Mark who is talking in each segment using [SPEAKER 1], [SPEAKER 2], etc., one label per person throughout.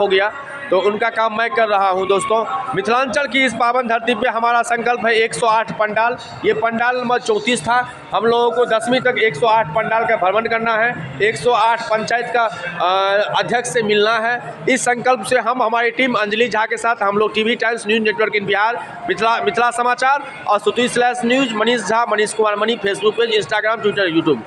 [SPEAKER 1] हो गया, तो उनका काम मैं कर रहा हूं। दोस्तों, मिथिलांचल की इस पावन धरती पे हमारा संकल्प है 108 पंडाल। ये पंडाल नंबर 34 था। हम लोगों को 10वीं तक 108 पंडाल का भ्रमण करना है, 108 पंचायत का अध्यक्ष से मिलना है। इस संकल्प से हम, हमारी टीम अंजलि झा के साथ हम लोग TV Times news network in Bihar, Mithila Mithila समाचार और सुती slash news, Manish Jha, Manish Kumar Mani, Facebook page, Instagram, Twitter, YouTube,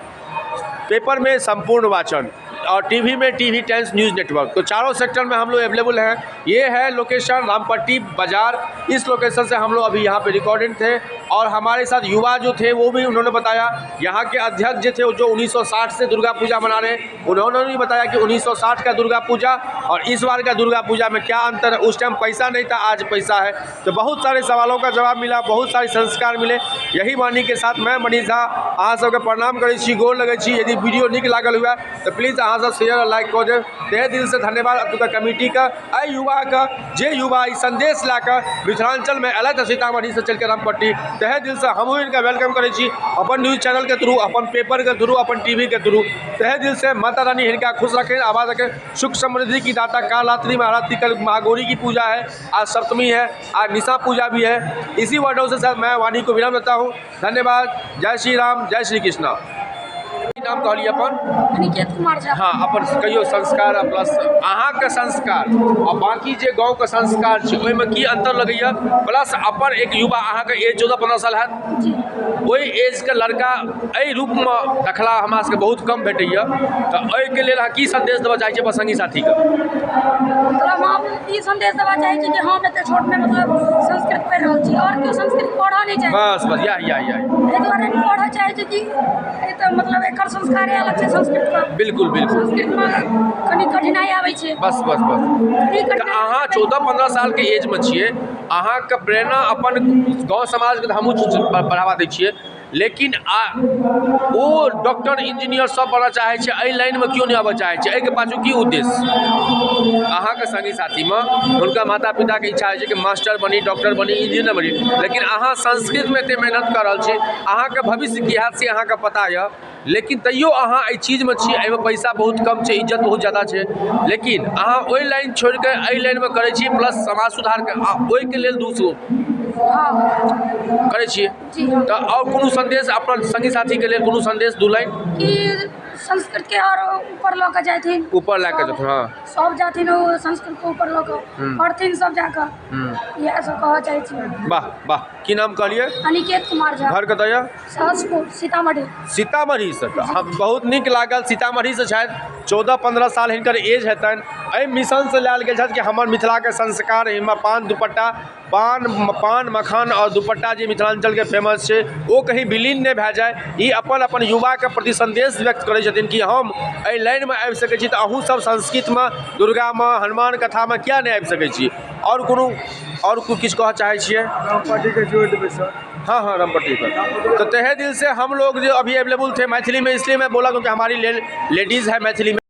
[SPEAKER 1] paper में संपूर्ण वाचन और टीवी में टीवी टाइम्स न्यूज़ नेटवर्क। तो चारों सेक्टर में हम लोग अवेलेबल हैं। ये है लोकेशन रामपट्टी बाजार। इस लोकेशन से हम लोग अभी यहाँ पे रिकॉर्डिंग थे और हमारे साथ युवा जो थे वो भी उन्होंने बताया, यहाँ के अध्यक्ष जो थे जो 1960 से दुर्गा पूजा मना रहे हैं, उन्होंने भी बताया कि 1960 का दुर्गा पूजा और इस बार का दुर्गा पूजा में क्या अंतर है। उस टाइम पैसा नहीं था, आज पैसा है। तो बहुत सारे सवालों का जवाब मिला, बहुत सारे संस्कार मिले। यही वाणी के साथ मैं मनीष झा अहाँ सबके प्रणाम करै छी, गोर लगै छी। यदि वीडियो नीक लागल हुए तो प्लीज़ अहाँ सब शेयर और लाइक कऽ देब। तहे दिल से धन्यवाद एतुका कमिटीके, एहि युवाके, जे युवा ई संदेश लए कऽ मिथिलांचलमे अयलथि हँ सीतामढ़ीसँ चलि कऽ रामपट्टी, तहे दिलसँ हमहूँ हिनका welcome करै छी अपन न्यूज चैनलके थ्रू, अपन पेपरके थ्रू, अपन टीवीके थ्रू। तहे दिल से माता रानी हिनका खुश रखें, आबाद रखें, सुख समृद्धि की दाता। काल रात्रि महारात्रि, कल महागौरी की पूजा है, आज सप्तमी है, आज निशा पूजा भी है। इसी वर्डों से साथ मैं वाणी को विराम देता हूँ। धन्यवाद। जय श्री राम, जय श्री कृष्णा। की नाम कहलियै अपन?
[SPEAKER 2] अनिकेत कुमार झा।
[SPEAKER 1] हाँ, अपन कहियो संस्कार प्लस अहाँके संस्कार आ बाकी जे गाँवके संस्कार छै ओहिमे की अंतर लगैया, प्लस अपन एक युवा, अहाँके एज 14-15 साल हैत,
[SPEAKER 2] जी,
[SPEAKER 1] ओहि एजके लड़का एहि रूपमे देखला हमरा सबके बहुत कम भेटैया, तऽ एहिके लेल अहाँ की संदेश देबऽ चाहै छियै अपन संगी साथीके?
[SPEAKER 2] मतलब हम ई संदेश देबऽ चाहै छी कि हम एते छोटमे मतलब संस्कृत पढ़ि रहल छी और केओ संस्कृत पढ़ऽ नहि चाहै।
[SPEAKER 1] बस बस, इएह इएह इएह।
[SPEAKER 2] एहि दुआरे पढ़ऽ चाहै छै कि तऽ मतलब एकर संस्कारे अलग छै संस्कृतके।
[SPEAKER 1] बिल्कुल बिल्कुल।
[SPEAKER 2] संस्कृतमे कनि कठिनाइ आबै छै।
[SPEAKER 1] बस बस बस।
[SPEAKER 2] कनि
[SPEAKER 1] तऽ
[SPEAKER 2] कठिनाइ।
[SPEAKER 1] अहाँ 14-15 सालके एजमे छियै, अहाँके प्रेरणा अपन गाँव समाजके तऽ हमहूँ बढ़ावा दै छियै, लेकिन आ ओ डॉक्टर इंजीनियर सब बनऽ चाहै छै, एहि लाइनमे केओ नहि आबऽ चाहै छै, एहिके पाछू की उद्देश्य? अहाँके संगी साथीमे हुनका माता पिताके इच्छा होइ छै कि मास्टर बनी, डॉक्टर बनी, इंजीनियर बनी, लेकिन अहाँ संस्कृतमे एतेक मेहनत कऽ रहल छी, अहाँके भविष्य की हैत से अहाँके पता यऽ, लेकिन तैयो अहाँ एहि चीजमे छी। एहिमे पैसा बहुत कम छै, इज्जत बहुत ज्यादा छै, लेकिन अहाँ ओहि लाइन छोड़िके एहि लाइनमे करै छी, प्लस समाज सुधारके ओहिके लेल दूसरो करै छियै।
[SPEAKER 2] जी।
[SPEAKER 1] तऽ आओर कोनो संदेश अपन संगी साथीके लेल, कोनो संदेश दू लाइन?
[SPEAKER 2] कि संस्कृतके आओर ऊपर लऽ कऽ जाथिन।
[SPEAKER 1] ऊपर लए कऽ जेथिन, हाँ।
[SPEAKER 2] सब जाथिन, ओ संस्कृतके ऊपर लऽ कऽ पढ़थिन सब जाकऽ, इएह सब कहऽ चाहै छी।
[SPEAKER 1] वाह वाह। की नाम कहलियै?
[SPEAKER 2] अनिकेत कुमार झा।
[SPEAKER 1] घर कतऽ यऽ?
[SPEAKER 2] सहसपुर, सीतामढ़ी।
[SPEAKER 1] सीतामढ़ीसँ। तऽ हम बहुत नीक लागल, सीतामढ़ीसँ छथि, 14-15 साल हिनकर एज हेतनि। एहि मिशनसँ लायल गेल छथि कि हमर मिथिलाके संस्कार, एहिमे पान दुपट्टा, पान पान मखान और दुपट्टा जे मिथिलांचलके फेमस छै ओ कहीं विलीन नहि भए जाय। ई अपन अपन युवाके प्रति संदेश व्यक्त करै छथिन कि हम एहि लाइनमे आबि सकै छी, तऽ अहूँ सब संस्कृतमे, दुर्गामे, हनुमान कथामे किया नहि आबि सकै छी? आओर कोनो आओर किछु कहऽ चाहै छियै?
[SPEAKER 3] रामपट्टी के जोड़ देबै सर।
[SPEAKER 1] हाँ हाँ, रामपट्टी पर। तो तहे दिल से हम लोग जो अभी अवेलेबल थे मैथिली में, इसलिए मैं बोला क्योंकि हमारी लेडीज़ है मैथिली में।